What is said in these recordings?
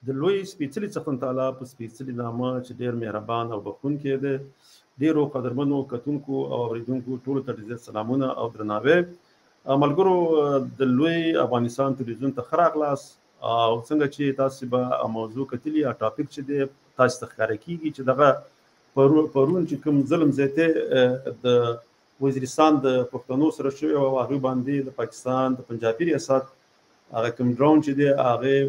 د لوی سپېڅلي څښتن تعالی په سپېڅلي نامه چې ډېر مهربان او بخښونکی دی، ډېرو قدرمنو کتونکو او اورېدونکو ټولو ته ډېر سلامونه او درناوی. ملګرو، د لوی افغانستان تلویزیون ته ښه راغلاست. او څنګه چې تاسو به موضوع کتلي یا topic چې دی تاسو ته ښکاره کېږي چې دغه پرون چې کوم ظلم زیاتی د وزیرستان د پښتنو سره شوی او هغوی باندې د پاکستان د پنجابي ریاست هغه کوم ډرون چې دی هغې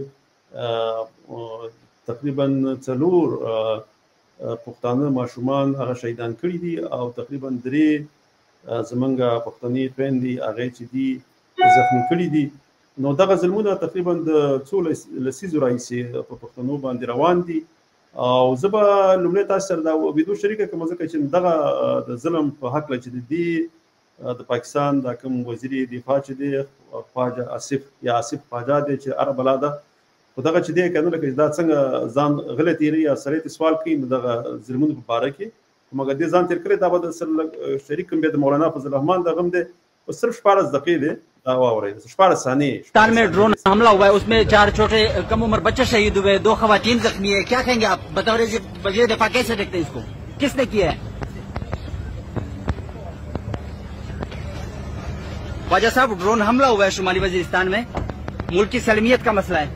تقریبا 4 پښتانه ماشومان هغه شهیدان کړي دي او تقریبا 3 زمونږ پښتني خویندې هغې چې دي زخمي کړي دي. نو دغه ظلمونه تقریبا د څو لسیزو راهیسې په پښتنو باندې روان دي. او زه به لومړی تاسو سره دا ویډیو شریکه کړم، ځکه چې دغه د ظلم په هکله چې د دې د پاکستان دا کوم وزیر دفاع چې دی خواجه آصف یا آصف خواجه دی چې عرب بلا ده، خو دغه چې دی که نه لکه دا څنګه ځان غلی تېروي یا سړی ته سوال کوي، نو دغه ظلمونو په باره کې مګر دې ځان تېر کړی. دا به در سره شریک کړم. بیا د مولانا فضل الرحمان دغه هم دی، په صرف 16 دقیقې دی، دا واورئ، 16 ثانیې. پاکستان में ड्रोन हमला हुआ है، उसमें 4 छोटे कम उम्र बच्चे शहीद हुए، 2 खवातीन जख्मी है। क्या कहेंगे आप बतौर वज़ीर दिफा, कैसे देखते हैं इसको, किसने किया है? ख्वाजा साहब, ड्रोन हमला हुआ है शुमाली वजीरिस्तान में، मुल्क की सलमियत का मसला है।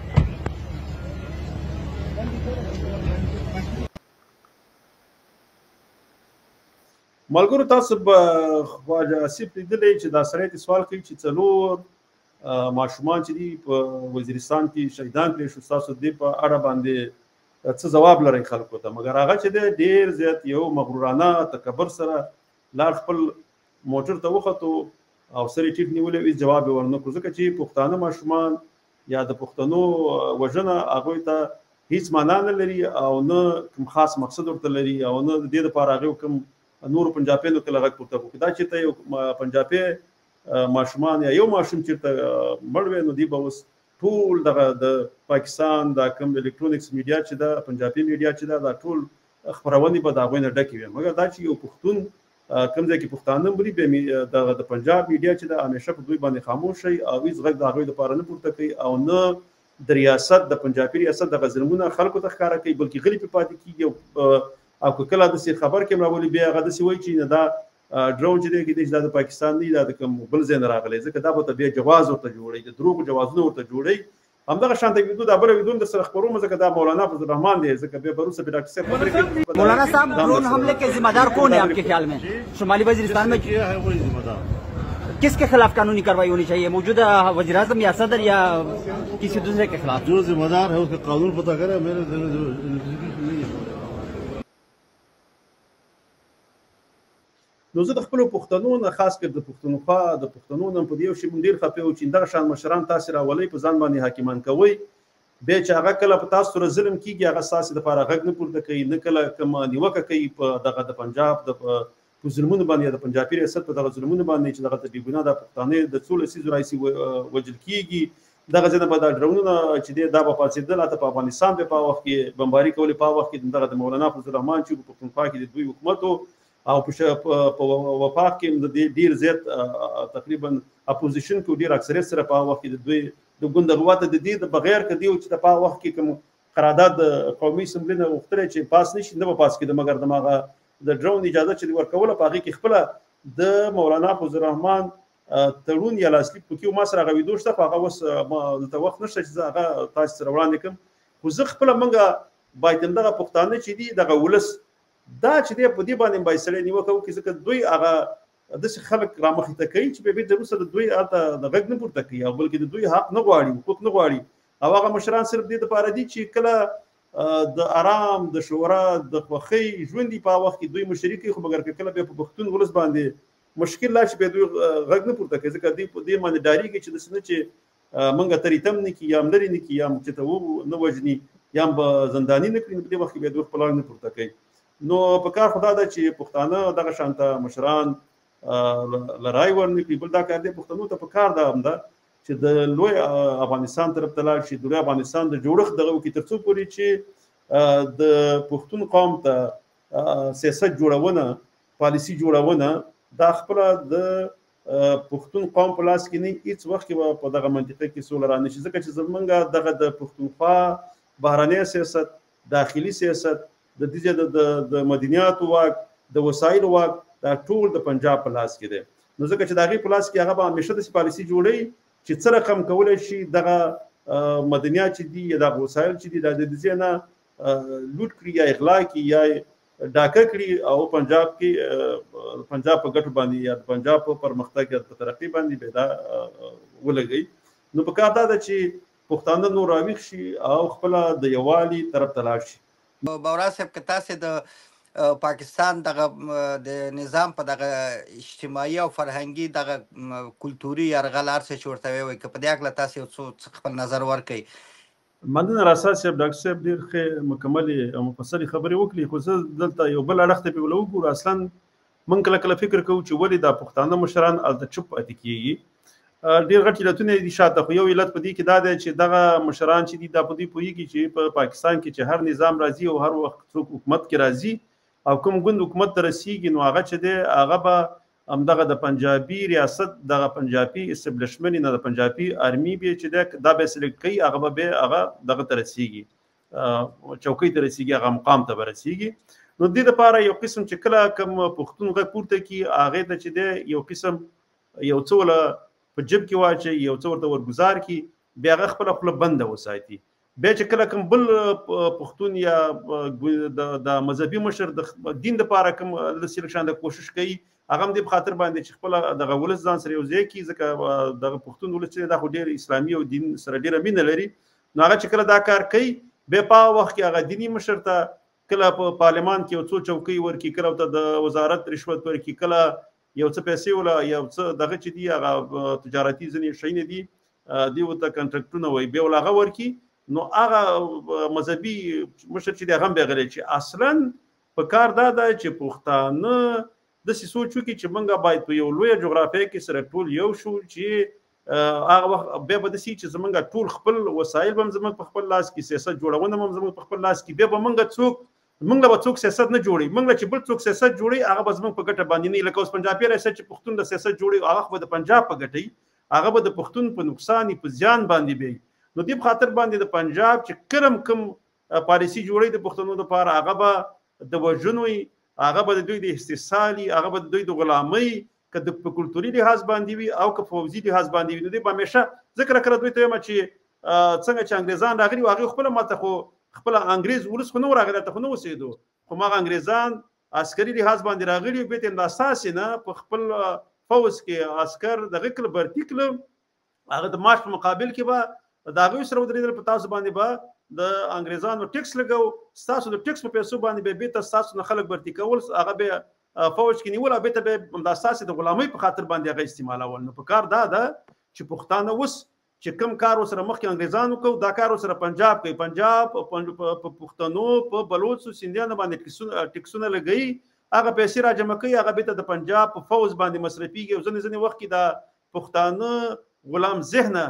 ملګرو، تاسو به خواجه آصف لیدلی چې دا سړی ته سوال کوي چې 4 ماشومان چې دي په وزیرستان کې شهیدان کړی شو، تاسو دې په اړه باندې څه ځواب لرئ خلکو ته؟ مګر هغه چې دی ډېر زیات یو مغرورانه تکبر سره لار خپل موټر ته وختو او سر یې ټیټ نیولی، هېڅ جواب یې ورنه کړو، ځکه چې پښتانه ماشومان یا د پښتنو وژنه هغوی ته هیڅ معنا نه لري او نه کوم خاص مقصد ورته لري او نه د دې لپاره هغوی کوم نورو پنجابیانو کله غږ پورته کړو. دا چې ته یو پنجابي ماشومان یا یو ماشوم چېرته مړ وی، نو دی به اوس ټول دغه د پاکستان دا کوم electronics media چې ده، پنجابي میډیا چې ده، دا ټول خپرونې به د هغوی نه ډکې وي. مګر دا چې یو پښتون کوم ځای کې پښتانه مري، بیا دغه د پنجاب میډیا چې ده همیشه په دوی باندې خاموش شي او هېڅ غږ د هغوی دپاره نه پورته کوي او نه د ریاست د پنجابي ریاست دغه ظلمونه خلکو ته ښکاره کوي، بلکې غلي پرې پاتې کېږي. او که کله داسې خبر کې هم راولي، بیا هغه داسې وایي چې نه دا ډرون چې دی کېدای شي دا د پاکستان نه، دا د کوم بل ځای نه راغلی، ځکه دا به ته بیا جواز ورته جوړوي، د دروغو جوازونه ورته جوړوي. همدغه شان ته ویډیو دا بله ویډیو هم در سره خپروم، ځکه دا مولانا فضل الرحمان دی، ځکه بیا به وروسته بیا ډاکټر صاحب خبرې کوي. مولانا صاحب، ड्रोन हमले के जिम्मेदार कौन है आपके ख्याल में؟ शुमाली वजीरिस्तान में किया है वही जिम्मेदार। किसके खिलाफ कानूनी कार्रवाई होनी चाहिए, मौजूदा वज़ीर आज़म या सदर या किसी दूसरे के खिलाफ? जो जिम्मेदार है उसका कानून पता करे, मेरे नहीं है। نو زه د خپلو پښتنو نه، خاص کر د پښتونخوا د پښتنو نه په دې یو شي مونږ ډېر خفه یو چې دغه شان مشران تاسې راولئ، په ځان باندې حاکمان کوئ، بیا چې هغه کله په تاسو سره ظلم کېږي هغه ستاسې دپاره غږ نه پورته کوي، نه کله کومه نیوکه کوي په دغه د پنجاب د په ظلمونو باندې یا د پنجابي ریاست په دغه ظلمونو باندې چې دغه بې ګناه د پښتانه د څو لسیزو راهیسې وژل کېږي. دغه ځای نه به دا ډرونونه چې دی دا به پاڅېدل، حتی په افغانستان به په وخت کې بمباري کولې، په وخت کې دغه د مولانا فضل الرحمان چې په پښتونخوا کې د دوی حکومت و او په وفاق کې د دې ډېر زیات تقریبا اپوزیشن کې ډېر اکثریت سره په وخت کې د دوی د ګوند هغه ته د دې د بغیر که دی چې په وخت کې کوم قرارداد د قومي اسمبلۍ نه غوښتلی چې پاس نه شي، نه به پاس کېده، مګر دماغه د ډرون اجازه چې ورکوله په هغې کې خپله د مولانا فضل الرحمان تړون یا لاسلیک پکې و. ما سره هغه ویډیو شته، خو هغه اوس ما دلته وخت نشته چې زه هغه تاسو سره وړاندې کړم. خو زه خپله موږ باید همدغه پښتانه چې دي دغه ولس دا چې دی په دې باندې باید سړی نیوکه وکړي، ځکه دوی هغه داسې خلک رامخې ته کوي چې بیا بېرته وروسته د دوی هلته د غږ نه پورته کوي او بلکې د دوی حق نه غواړي، حقوق نه غواړي. او هغه مشران صرف دې دپاره دي چې کله د ارام، د شورا، د خوښۍ ژوند دي په وخت کې دوی مشري کوي، خو مګر که کله بیا په پښتون ولس باندې مشکل لاړ شي بیا دوی غږ نه پورته کوي، ځکه دوی په دې باندې ډارېږي چې داسې نه چې موږ ترې تم نه کړي یا هم لرې نه کړي یا هم چې ته نه وژني یا هم به زنداني نه کړي، نو په دې وخت کې بیا دوی خپل غږ نه پورته کوي. نو په کار خو دا ده چې پښتانه دغه شانته مشران له رای ورنه کړي. بل دا کار دی پښتنو ته په کار ده هم ده چې د لوی افغانستان طرف ته لاړ شي، د لوی افغانستان د جوړښت دغه وکړي، تر څو پورې چې د پښتون قوم ته سیاست جوړونه، پالیسي جوړونه دا خپله د پښتون قوم په لاس کې نه، هیڅ وخت کې به په دغه منطقه کې سوله رانه شي، ځکه چې زمونږ دغه د پښتونخوا بهرنی سیاست، داخلي سیاست، د دې د مدنیاتو واک، د وسایلو واک، دا ټول د پنجاب په لاس کې دی. نو ځکه چې د هغې په لاس کې هغه به همیشه داسې پالیسي جوړوي چې څه رقم کولی شي دغه مدنیات چې دي یا دغه وسایل چې دي دا د دې نه لوټ کړي یا اغلا کړي یا ډاکه کړي او پنجاب کې پنجاب په ګټو باندې یا د پنجاب په پرمختګ یا په ترقي باندې به دا ولګوي. نو په کار دا ده چې پښتانه نور راویښ شي او خپله د یووالي طرف ته لاړ شي. باورا صاحب، که تاسې د پاکستان دغه د نظام په دغه اجتماعي او فرهنګي دغه کلتوري یرغل هر څه چې ورته وایي، که په دې هکله تاسې یو څو خپل نظر ورکړئ. مننه راسا صاحب، ډاکټر صاحب ډېر ښې مکملې او مفصلې خبرې وکړې، خو زه دلته یو بل اړخ ته پرې وګورو. اصلا موږ کله کله فکر کوو چې ولې دا پښتانه مشران هلته چوپ پاتې کېږي. ډېر غټ علتونه دي شاته، خو یو علت په دې کې دا دی چې دغه مشران چې دي دا په دوی پوهېږي چې په پاکستان کې چې هر نظام راځي او هر وخت څوک حکومت کې راځي او کوم ګوند حکومت ته رسیږي، نو هغه چې دی هغه به همدغه د پنجابي ریاست، دغه پنجابي اسټبلشمنټ نه د پنجابي ارمي به چې دی دا به سلیکټ کوي، هغه به بیا هغه دغه ته رسیږي، چوکۍ ته رسیږي، هغه مقام ته به رسیږي. نو دې دپاره یو قسم چې کله کوم پښتون غږ پورته کړي، هغې ته چې دی یو قسم یو څه وله په جیب کې واچوي، یو څه ورته ورګزار کړي، بیا هغه خپله خوله بنده وساتي. بیا چې کله کوم بل پښتون یا د مذهبي مشر د دین دپاره کوم لسي شان د کوشش کوي، هغه هم دې په خاطر باندې چې خپله دغه ولس ځان سره یو ځای کړي، ځکه دغه پښتون ولس چې دا خو ډېر اسلامي او دین سره ډېره مینه لري. نو هغه چې کله دا کار کوي، بیا په هغه وخت کې هغه دیني مشر ته کله په پارلمان کې یو څو چوکۍ ورکړي، کله ورته د وزارت رشوت ورکړي، کله یو څه پیسې وله یو څه دغه چې دي هغه تجارتي ځینې شیونه دي دوی ورته کنټرکټونه وایي، بیا ورله هغه ورکړي. نو هغه مذهبي مشر چې دی هغه هم بیا غلی چې اصلا په کار دا ده چې پښتانه داسې سوچ وکړي چې موږ باید په یو لویه جغرافیه کې سره ټول یو شو، چې هغه وخت بیا به داسې چې زموږ ټول خپل وسایل به هم زموږ په خپل لاس کې، سیاست جوړونه به هم زموږ په خپل لاس کې، بیا به موږ څوک موږ له به څوک سیاست نه جوړوي، موږ له چې بل څوک سیاست جوړوي هغه به زموږ په ګټه باندې نه وي. لکه اوس پنجابي ریاست چې پښتون د سیاست جوړوي هغه خو به د پنجاب په ګټه وي، هغه به د پښتون په نقصان په زیان باندې به وي. نو دې په خاطر باندې د پنجاب چې کرم کوم پالیسي جوړوي د پښتنو دپاره، هغه به د وژنو وي، هغه به د دوی د استحصال وي، هغه به د دوی د غلامۍ، که د په کلتوري لحاظ باندې وي او که فوځي لحاظ باندې وي. نو دوی به همیشه زه کله کله دوی ته وایم چې څنګه چې انګریزان راغلي وو، هغوی خپله ماته خو خپله انګریز ولس خو نه و راغلی، هلته خو نه اوسېدو، خو هماغه انګریزان عسکري لحاظ باندې راغلي وو، بېرته یې همدا ستاسې نه په خپل فوځ کې عسکر دغه کړه برتي کړه، هغه د معاش په مقابل کې به د هغوی سره ودرېدل، په تاسو باندې به د انګریزانو ټیکس لګو، ستاسو د ټیکس په پیسو باندې به بېرته ستاسو نه خلک برتي کول، هغه به فوج کې نیول او بېرته به همدا ستاسې د غلامۍ په خاطر باندې هغه استعمالول. نو په کار دا ده چې پښتانه اوس چې کوم کار ورسره مخکې انګریزانو کو، دا کار ورسره پنجاب کوي. پنجاب په پښتنو، په بلوڅو، سندیانو باندې ټیکسونه لګوي، هغه پیسې راجمع کوي، هغه بېرته د پنجاب په فوځ باندې مصرفېږي. او ځینې ځینې وخت کې دا پښتانه غلام ذهنه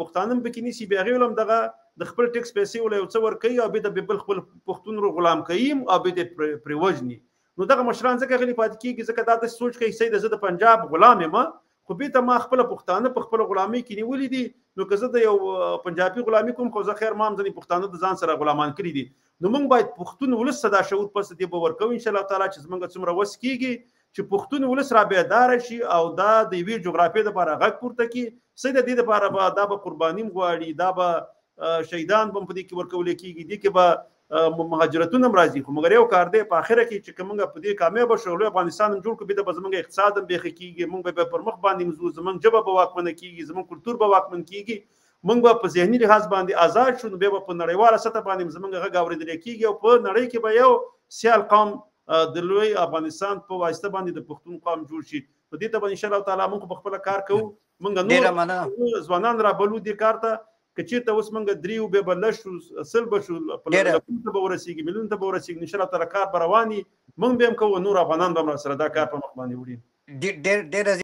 پښتانه هم پکې نیسي، بیا هغوی هم دغه د خپل ټیکس پیسې وله یو څه ورکوي او بېرته بیا بل خپل پښتون ورو غلام کوي او بېرته یې پرې وژني. نو دغه مشران ځکه غلي پاتې کېږي، ځکه دا داسې سوچ کوي صحیح ده زه د پنجاب غلام یم، خو بېرته ما خپله پښتانه په خپله غلامۍ کې نیولي دي، نو که زه د یو پنجابي غلامي کوم خو زه خیر ما هم ځینې پښتانه د ځان سره غلامان کړي دي. نو موږ باید پښتون ولس ته دا شعور پس دې به ورکوو ان شاء الله تعالی چې زموږ څومره وس کېږي چې پښتون ولس را بیداره شي او دا د یوې جغرافیې دپاره غږ پورته کړي. صحیح ده، دې دپاره به دا به قرباني هم غواړي، دا به شهیدان به هم په دې کې ورکول کېږي، دې کې به مهاجرتونه هم راځي، خو مګر یو کار دی په اخره کې چې که موږ په دې کامیابه شو، لوی افغانستان هم جوړ کړو، بېرته به زموږ اقتصاد هم بېخي کېږي، موږ به پر مخ باندې ځو، زموږ ژبه به واکمنه کېږي، زموږ کلتور به واکمن کېږي، موږ به په ذهني لحاظ باندې آزاد شو، نو بیا به په نړیواله سطح باندې زموږ غږ اورېدل کېږي او په نړۍ کې به یو سیال قوم د لوی افغانستان په واسطه باندې د پښتون قوم جوړ شي. نو دې ته به ان شاء الله تعالی موږ په خپله کار کوو، موږ نور ځوانان رابلو دې کار ته. که چېرته اوس موږ درې بیا به لږ شو، 100 به شو، په لکونو ته به ورسېږي، میلیون ته به ورسېږي، ان شاء الله تعالی کار به روان وي، موږ به هم کوو، نور افغانان به هم راسره دا کار په مخ باندې وړي. ډېر